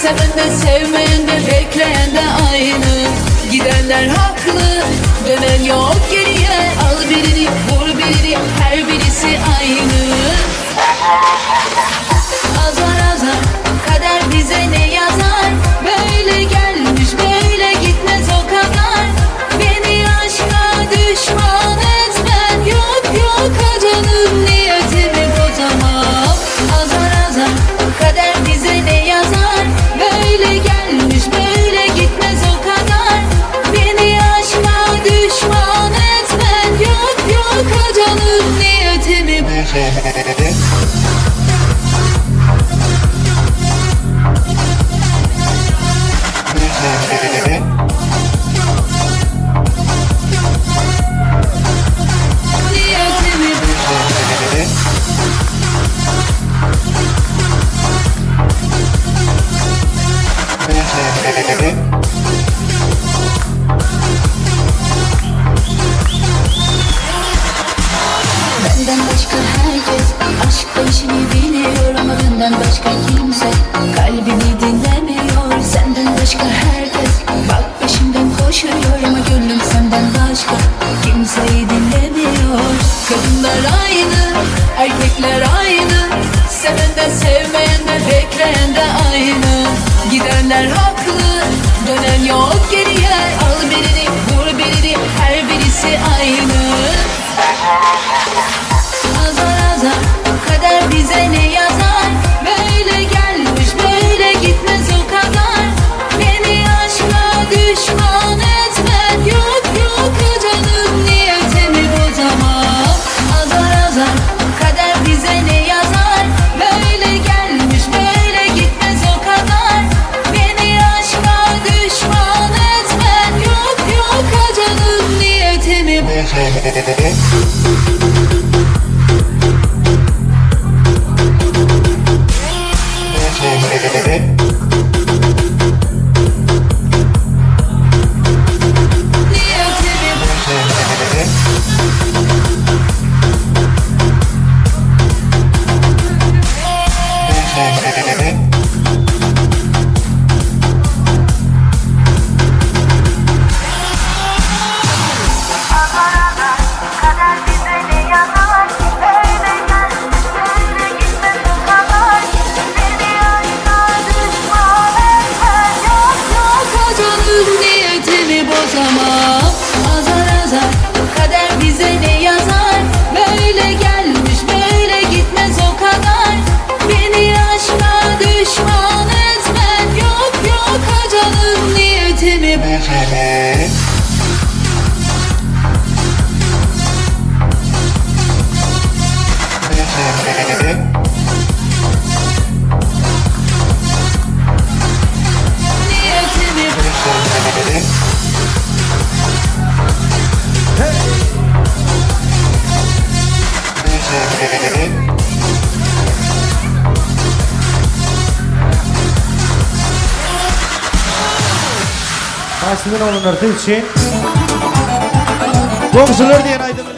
Seven de sevmeyen de bekleyen de aynı. Gidenler haklı, dönen yok geriye. Al birini, vur birini, her birisi aynı. Azar azar kader bize ne yazar? Böyle gelmiş böyle gitmez o kadar. Beni aşka düşman etmen yok yok ha canım niyetimi bozamam. Azar azar kader bize ne yazar? Böyle gelmiş böyle gitmez o kadar. Beni aşka düşman etmen yok yok ha canım niyetimi Niyetimi Benden başka herkes aşkta işini biliyor ama benden başka kimse kalbimi dinlemiyor. Senden başka herkes bak peşimden koşuyor ama gönlüm senden başka kimseyi dinlemiyor. Kadınlar aynı, erkekler aynı. Seven de sevmeyen de bekleyen de aynı. Gidenler haklı, dönen yok geriye. Al birini, vur birini, her birisi aynı. Azar azar kader bize ne yazar? Böyle gelmiş böyle gitmez o kadar. Beni aşka düşman etmen yok yok ha canım niyetimi bozamam. Azar azar kader bize ne yazar? Böyle gelmiş böyle gitmez o kadar. Beni aşka düşman etmen yok yok ha canım niyetimi Niyetimi Kader bize ne yazar? Böyle gelmiş böyle gitmez o kadar. Beni aşka düşman etmen yok Yok ha canım niyetimi bozamam. Azar azar kader bize ne yazar? Böyle gelmiş böyle gitmez o kadar. Beni aşka düşman etmen yok yok ha canım niyetimi Niyetimi Başından olanlar için Goňşular diýen aýdym.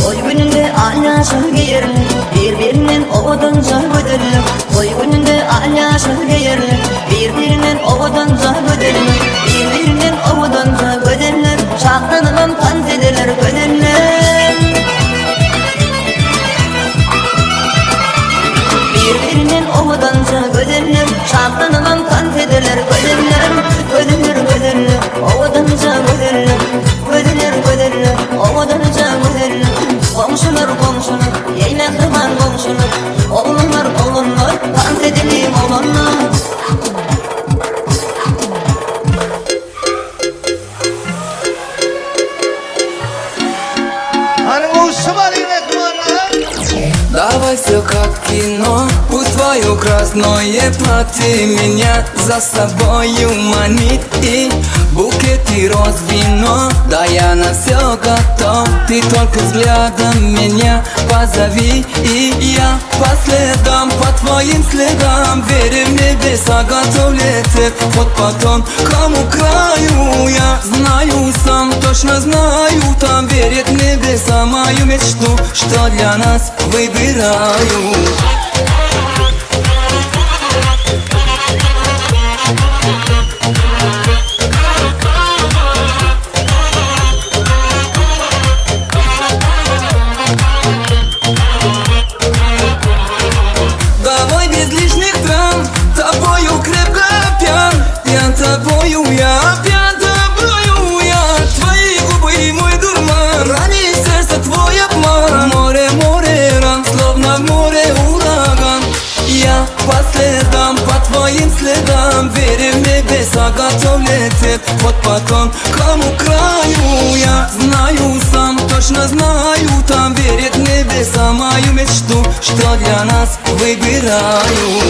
Toý gününde alýaşyl geýerler, Bir-birinden owadanja gözeller. Toý gününde alýaşyl geýerler, Bir-birinden owadanja gözeller. Bir-birinden owadanja gözeller, Şatlanybam tans ederler gözeller. Bir-birinden owadanja gözeller, Şatlanybam tans ederler gözeller. Gözeller, gözeller, owadanja gözeller. Gözeller, gözeller, owadanja gözeller. Goňşular, goňşular, eý mähriban goňşular, Oglanlar, oglanlar, tans edeliň oglanlar. Duşuşmaly myhmanlar. Давай все как в кино, пусть твое красное платье меня за собою манит И букеты роз вино, да я на все готов Ты только взглядом меня позови И я по следам, по твоим следам Верю в небеса, готов лететь Хоть по тонкому краю Я знаю сам, точно знаю Там верит небеса мою мечту Что для нас выбираю. Давай без лишних драм, тобою крепко пьян. Пьян тобою я, пьян тобою я. Твои губы и мой дурман, ранит сердце твой обман. Море, море ран, словно в море ураган. Я по следам, по твоим следам, верю в небеса, готов лететь хоть по тонкому краю. Я знаю сам, точно знаю, там верит небеса мою мечту, что для нас выбираю.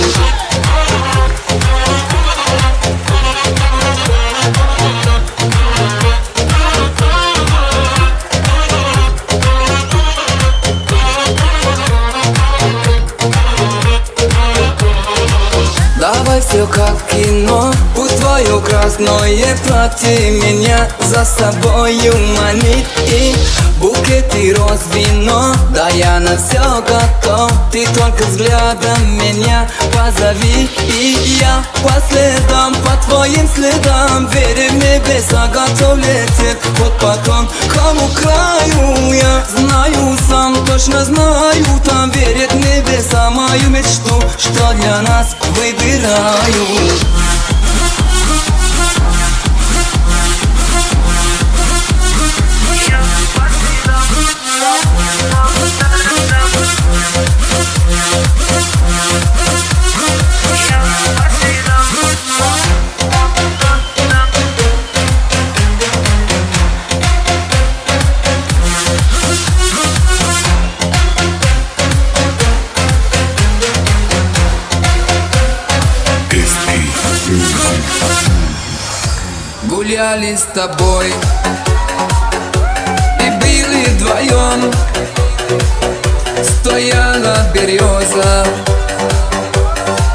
Давай все как в кино, пусть твое красное платье меня за собою манит И букеты роз вино, да я на все готов Ты только взглядом меня позови И я по следам, по твоим следам, верю в небеса, готов лететь хоть по тонкому краю. Я знаю сам, точно знаю, там верит небеса мою мечту, что для нас выбираю. Гуляли с тобой и были вдвоем. Стояла береза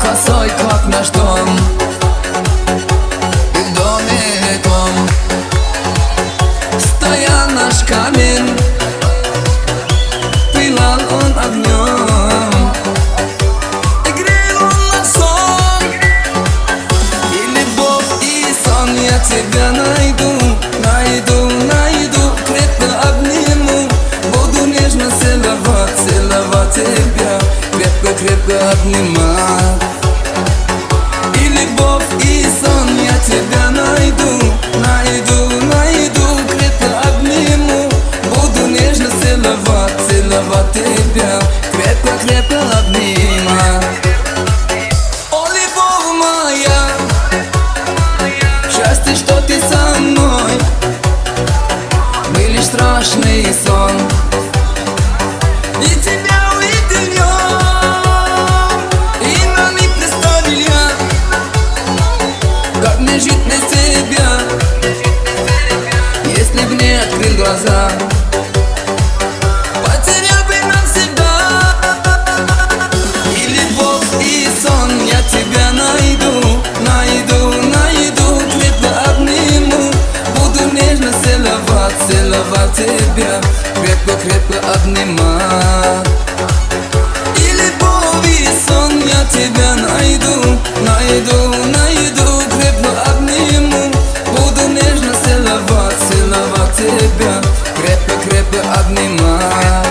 косой, как наш дом. И в доме том стоял наш камин, пылал он огнем и грел он наш сон. И любовь, и сон, я тебя найду, найду, найду, крепко обниму, буду нежно целовать, целовать тебя, крепко-крепко обнимать. И любовь, и сон, я тебя найду, найду, найду, крепко обниму, буду нежно целовать, целовать тебя, крепко-крепко обнимать. О, любовь моя, счастье, что ты со мной, был лишь страшный сон. И тебя увидел я, и на миг представил я, как мне жить без тебя, если б не открыл глаза. Потерял бы навсегда. И любовь, и сон, я тебя найду, найду, найду, крепко обниму, буду нежно целовать, целовать тебя, крепко-крепко обнимать. И любовь, и сон, я тебя найду, найду, найду, крепко обниму, буду нежно целовать, целовать тебя, крепко-крепко обнимать.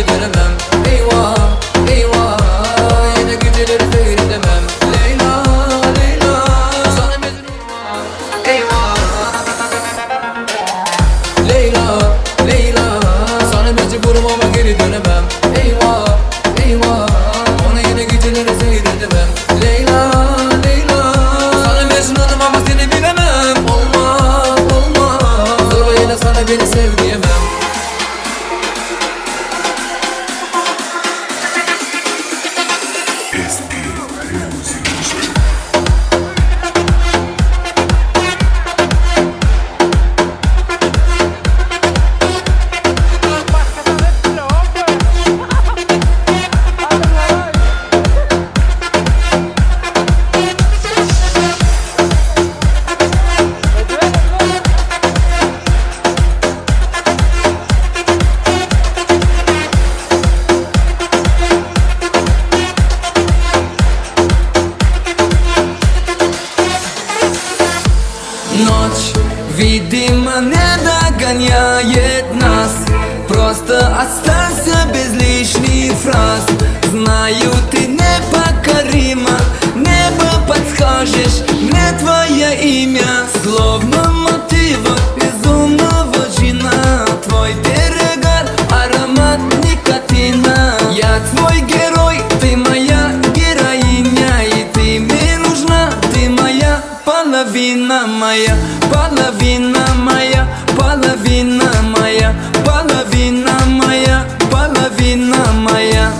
geri dönemem Eyvah, eyvah Yine geceleri seyredemem Leyla, Leyla Sana mecnun Eyvah Leyla, Leyla Sana mecburum ama geri dönemem Eyvah, eyvah Ona yine geceleri seyredemem Leyla, Leyla Sana mecnunum ama seni bilemem Olmaz, olmaz Zorla yine sana beni sev diyemem Ночь, видимо, не догоняет нас Просто останься без лишних фраз Знаю, ты непокорима Небо подскажешь мне твое имя Словно мотива безумного джина Твой перегар, аромат никотина Я твой герой, ты моя героиня И ты мне нужна, ты моя половина моя Половина моя, половина моя Половина моя, половина моя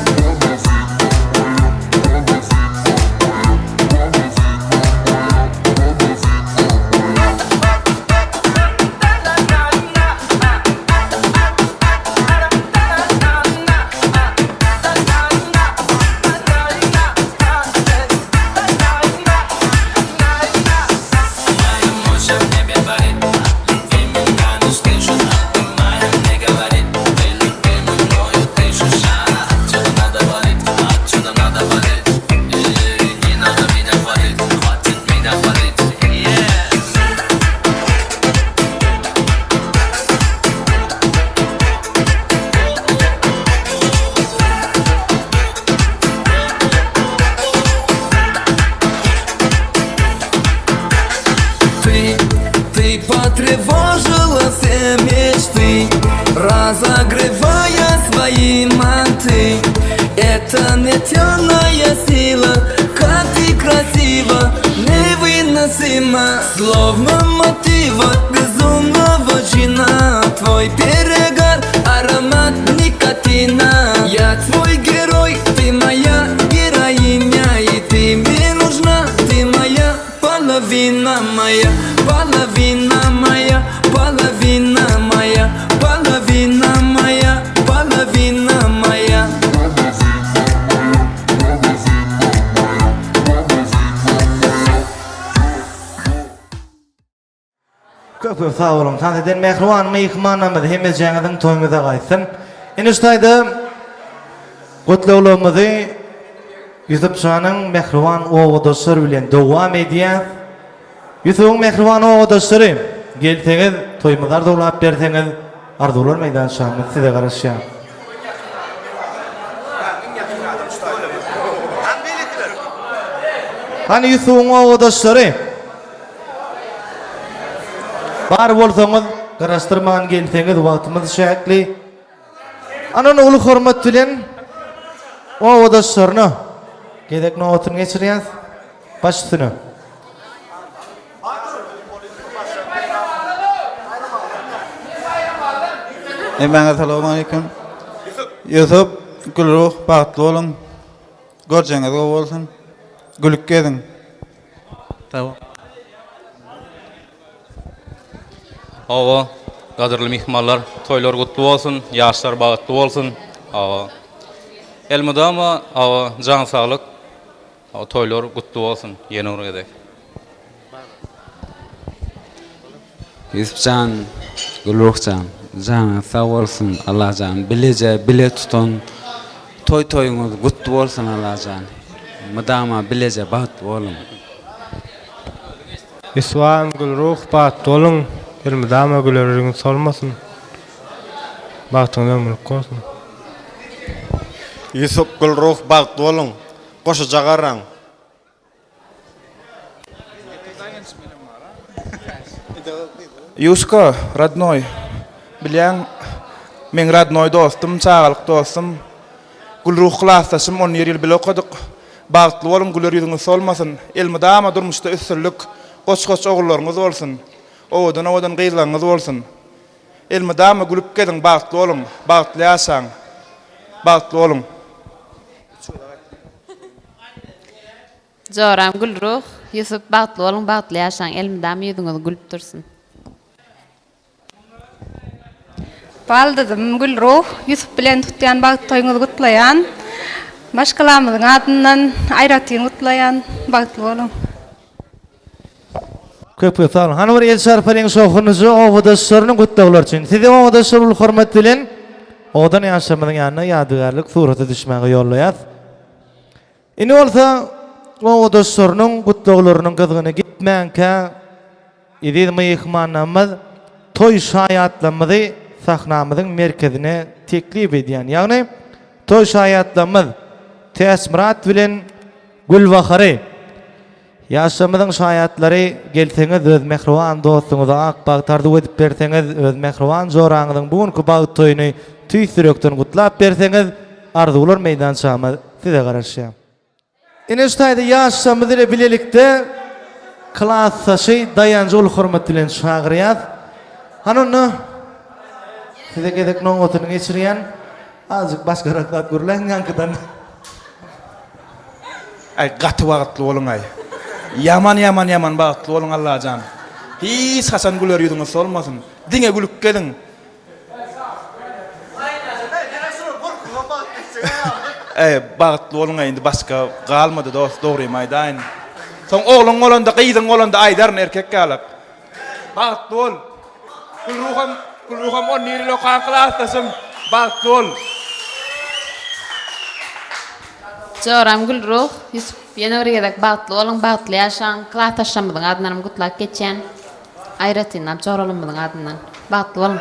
Ты, ты потревожила все мечты Разогревая свои манты Это не темная сила Как ты красива, невыносима Словно мотив от безумного джина Твой перегар, аромат никотина Я твой герой, ты моя героиня И ты мне нужна, ты моя половина моя Половина моя, половина моя Половина моя, половина моя Köp köp sag boluň. Tans eden mähriban myhmanlarymyz hemmejäňiziň toýuňyza gaýtsyn. Ine şu taýda gutlaglarymyzy Ýusup janyň mähriban obadaşlary bilen dowam edýäs. Ýusubyň mähriban obadaşlary, gelseňiz toýumyzy arzuwlap berseňiz, arzuwlar meýdançamyz size garaşýar. Hany Ýusubyň obadaşlary? Bar bolsaňyz, garaşdyrman gelseňiz wagtymyz çäkli. Ana uly hormat bilen obadaşlaryna gezek nobatyny geçirýäs. Baş üstüne. Hemmäňize salowmaleýkim. Ýusup, Gülruh bagtly boluň. Görjeňiz gowy bolsun. Gülüp geziň. Sag bol. Hawa, gadyrly myhmanlar, toýlar gutly bolsun, ýaşlar bagtly bolsun. Hawa. Elmydama, hawa, jan saglyk. Hawa, toýlar gutly bolsun ýene bir gezek. Ýusupjan, Gülruhjan, janyňyz sag bolsun Allajan bileje bile tutan toý toýuňyz gutly bolsun Allajan mydama bileje bagtly boluň. Ýusuban Gülruh bagtly boluň elmydama güler ýüzüňiz solmasyn bagtyňyz ömürlik bolsun. Ýusup, Gülruh bagtly boluň. Goşaja garraň. Ýuska, rodnoý. Bilýäň, meň rodnoý dostum, çagalyk dostum. Gülruh klasdaşym, on bir ýyl bile okadyk. Bagtly boluň, güler ýüzüňiz solmasyn. Elmydama durmuşda üstünlik, goç-goç ogullaryňyz bolsun. Owadan-owadan gyzlaryňyz bolsun. Elmydama gülüp geziň, bagtly boluň, bagtly ýaşaň. Bagtly boluň. Joram Gülruh, Ýusup bagtly boluň bagtly ýaşaň elmydama ýüzüňiz gülüp dursun. Baldyzym Gülruh, Ýusup bilen tutýan bagt toýuňyzy gutlaýan. Maşgalamyzyň adyndan aýratyn gutlaýan. Bagtly boluň. Köp köp sag boluň. Hany bir el çarpalyň şowhunlyja obadaşlarynyň gutlaglary üçin. Sizi obadaşlar uly hormat bilen owadan ýaşlarymyzyň ýanyna ýadygärlik surata düşmäge ýollaýas. Indi bolsa obadaşlarynyň gutlaglarynyň gyzgyny gitmänkä eziz myhmanlarymyz toý şaýatlarymyzy sahnamyzyň merkezine teklip edýän. Ýagny toý şaýatlarymyz Täçmyrat bilen Gülbahary. Ýaşlarymyzyň şaýatlary gelseňiz öz mähriban dostuňyza ak bagt arzuw edip berseňiz, öz mähriban joraňyzyň bu günki bagt toýuny tüýs ýürekden gutlap berseňiz, arzuwlar meýdançamyz size garaşýar. Ine şu taýda ýaşlarymyz ile bilelikde klasdaşy Daýanjy uly hormat bilen çagyrýas. Hany onda size gezek nobatyny geçirýän. Azjyk başgarak zat gürläň ýaňkydan. Aý gaty bagtly boluň aý. Ýaman ýaman ýaman bagtly boluň Allajan. Hiç haçan güler ýüzüňiz solmasyn. Diňe gülüp geziň. Äý bagtly boluň aý indi başga galmady dos dogrymy aýdaýyn. Soň ogluň bolanda gyzyň bolanda aýdaryn erkek ýalak. Bagtly bol. Gülruham Gülruham on bir ýyl okan klasdaşym. Bagtly bol. Joram Gülruh, Ýusup ýene bir gezek bagtly boluň, bagtly ýaşaň. Klasdaşlarymyzyň adyndanam gutlap geçýän. Aýratynam joralarymyzyň adyndan. Bagtly boluň.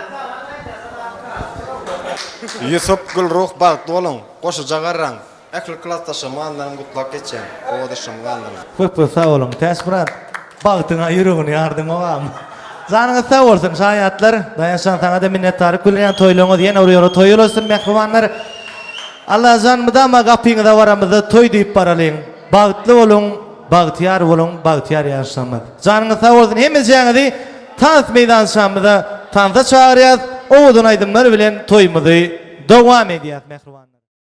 Ýusup, Gülruh bagtly boluň. Goşaja garraň. Ähli klasdaşlarymyň adyndanam gutlap geçýän. Obadaşlarymyň adyndanam. Köp köp sag boluň Täçmyrat bagtyňa ýüregini ýardyň ogam. Janyňyz sag bolsun şaýatlar. Daýançjan saňada minnetdarlyk bildirýän toýlaryňyz ýene bir ýola toý ulaşsyn mähribanlar. Allajan mydama gapyňyza baramyzda toý diýip baralyň. Bagtly boluň, bagtyýar boluň, bagtyýar ýaşsamyz. Janyňyz sag bolsun hemmejäňizi tans meýdançamyza tansa çagyrýas. Owadan aýdymlar bilen toýumyzy dowam edýäs mähribanlar.